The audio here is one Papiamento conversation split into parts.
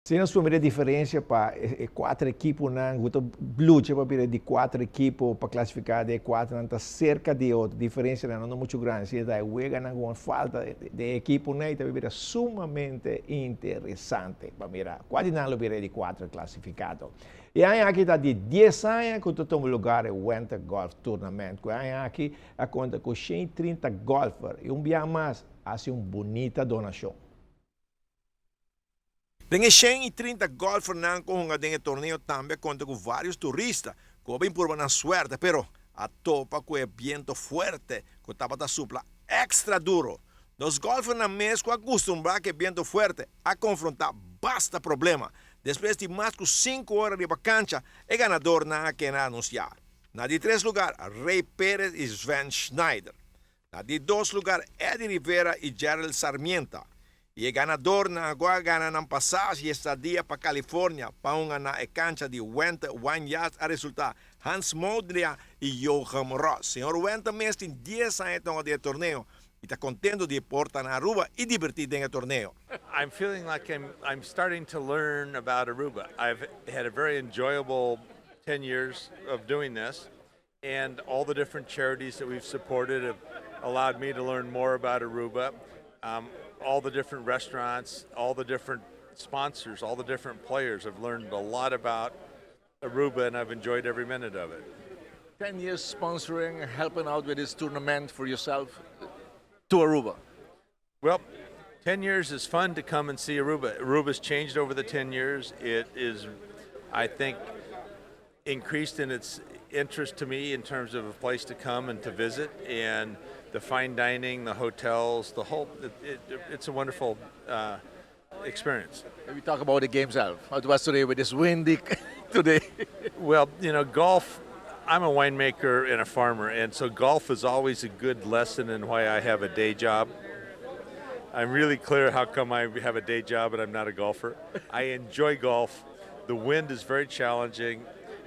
Si nos por mira e diferencia pa e cuater ekiponan cu ta lucha pa bira di cuater ekipo pa clasifica den e cuaternan ta cerca di e otro, diferencianan no ta mucho grandi, si ta e weganan cu falta den e ekiponan y ta bira sumamente interesante pa mira cua di nan lo bira e di cuater clasificado. E aña aki ta di dies aña cu ta tuma lugar e Winter Golf Tournament cu e aña aki a conta cu 130 golfer y un bia mas haci un bunita donacion. Den e 130 golfernan ku hunga den e torneo tambe a konta ku vários turista ku a bin purba nan suerte pero a topa ku e biento fuerte ku tabata supla èkstra duro. Nos golfernan mes ku a kustumbrá ku e biento fuerte a konfrontá basta problema. Despues di mas ku sinku ora riba kancha e ganadornan a keda anunsiá. Na di tres lugar Ray Perez i Sven Schneider. Na di dos lugar Eddie Rivera y Gerald Sarmienta. Y e ganadornan cu a gana nan pasashi y estadia pa California pa hunga na e cancha di Wente Vineyards a resulta Hans Modria y Jochem Ross. Señor Wente mes tin dies aña ta hunga den e torneo y ta contento di por ta na Aruba y diberti den e torneo. I'm feeling like I'm I'm starting to learn about Aruba. I've had a very enjoyable 10 years of doing this and all the different charities that we've supported have allowed me to learn more about Aruba. All the different restaurants, all the different sponsors, all the different players. I've learned a lot about Aruba and I've enjoyed every minute of it. 10 years sponsoring, helping out with this tournament for yourself to Aruba. Well, 10 years is fun to come and see Aruba. Aruba's changed over the 10 years. It is, I think, increased in its interest to me in terms of a place to come and to visit and the fine dining, the hotels, the whole, it's a wonderful experience. We talk about the game itself. How it was today with this windy today. Well, golf, I'm a winemaker and a farmer, and so golf is always a good lesson in why I have a day job. I'm really clear how come I have a day job and I'm not a golfer. I enjoy golf. The wind is very challenging,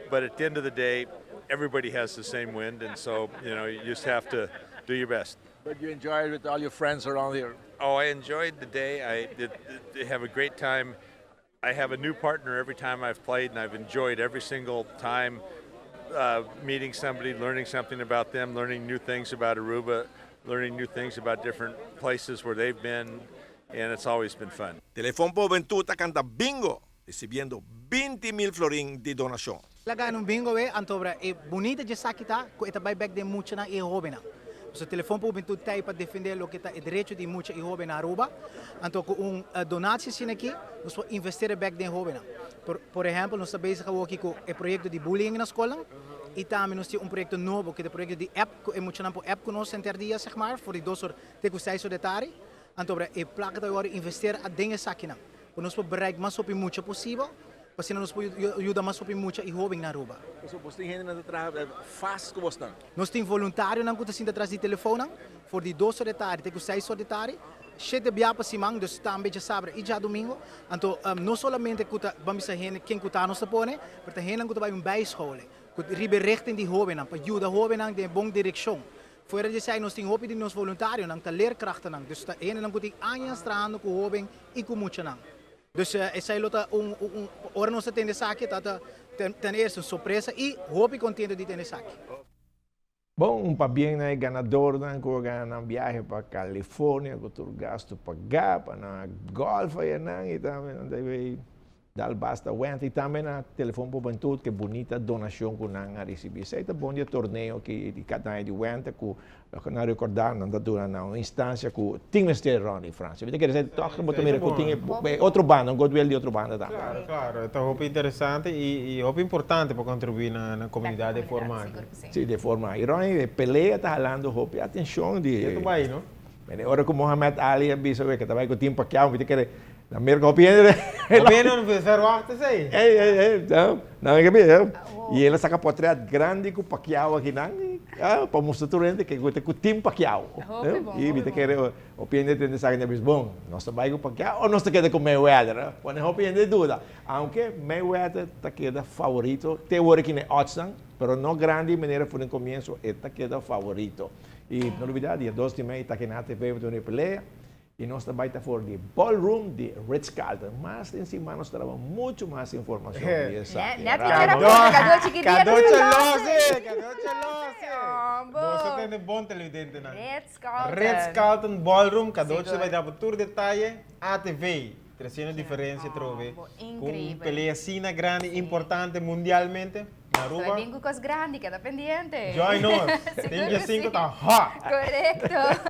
but at the end of the day, everybody has the same wind, and so you just have to do your best. But you enjoy it with all your friends around here. Oh, I enjoyed the day. I did have a great time. I have a new partner every time I've played, and I've enjoyed every single time meeting somebody, learning something about them, learning new things about Aruba, learning new things about different places where they've been, and it's always been fun. Telefon pa Hubentud a canta bingo, ricibiendo 20,000 florin di donacion. Laga un bingo e antobra e bunita di esaki ta cu e ta bay bek den muchanan y hobennan. So Telefon pa Hubentud t'ey pa defende loke ta e derecho di mucha y hoben na Aruba. Anto cu un donatie asina aki, nos por investera bek den hobennan. Por ehempel, nos ta bezig awor aki cu e proyecto di bullying na scolnan y tambe nos tin un proyecto nobo cu ta e proyecto di app cu e muchanan por app cu nos henter dia, zeg maar, for di 2 or te cu 6 or di tardi. Anto e placa ta awor investera den esakinan. Pa nos por bereik mas hopi mucha posibel, pa asina nos por yuda mas hopi mucha y hoben na Aruba. So, bo tin hende ta traha vast cu bo nan? Nos tin voluntarionan cu ta sinta atras di telefoonnan, for di 2 or di tardi te cu 6 or di tardi, 7 bia pa siman, dus tambe diasabra y diadomingo. Anto, no solamente cu ta, ban bisa hende ken cu ta nos ta pone, pero ta hende cu ta bay un bijscholing, cu riba richting di hobennan, pa yuda hobennan den bon direccion. Fuera di esey, nos tin hopi di nos voluntarionan, ta leerkrachten, dus ta hendenan cu tin aña trahando cu hoben y cu muchanan. Dus esey lo ta un ora nos ta tende esaki, ta ten eerste un sorpresa y hopi contento di tende esaki. Bon, un pabien na e ganadornan cu a gana nan viahe pa California cu tur gasto paga pa nan golf ayanan y tambe nan debe dal basta wenta y tambe na Telefon pa Hubentud cu e bunita donacion cu nan a ricibi. Esey ta bon di e torneo aki di cada aña di wenta cu nan recorda nan ta duna na un instancia cu tin mester Ronnie Francia. Mi ta kere sey toch bo ta mira cu tin e otro banda, un goodwill di otro banda tambe. Claro, ta hopi interesante y hopi importante pa contribui na comunidad di forma aki. Si, di forma aki. Ronnie, e pelea ta halando hopi atencion di. Ketu bay, no? Mene ora cu Mohamed Ali a bisa cu ta bay cu Team Pacquiao, mi ta kere na Merca hopi hende. Hopi hende no verwacht esey. Ey, ey, ey, no, no, ke bisa. Y el a saca portret grandi cu Pacquiao akinan, pa mustra tur hende cu ta cu Team Pacquiao. Y mi ta kere hopi hende tende esaki na bisa, bon, nos ta bay cu Pacquiao o nos ta keda cu Mayweather? Pone hopi hende duda. Aunke Mayweather ta keda favorito te ora aki na e oddsnan, pero no grandi manera for den comienzo, e ta keda favorito. Y no olbida, dia 2 di mei ta aki na ATV pa duna e pelea. Y nos ta bay ta for di Ballroom di Ritz Carlton. Mas den siman nos ta daba mucho mas informacion di esaki. Net mi kier a puntra Cadochi ki dia ta Cadochi Lose. Lose! Cadochi Lose! Hombo. Boso tende bon televidentenan. Ritz Carlton. Ritz Carlton Ballroom, Cadochi Sigur. ta bay daba tur detaye. ATV, treciendo diferencia trobe. Hombo, Cu un increíble. pelea asina grandi, importante mundialmente na Aruba. Aruba. Bin cu cos grandi, keda pendiente. Join us. Sigur Tin cu 5 si. ta hot. Correcto.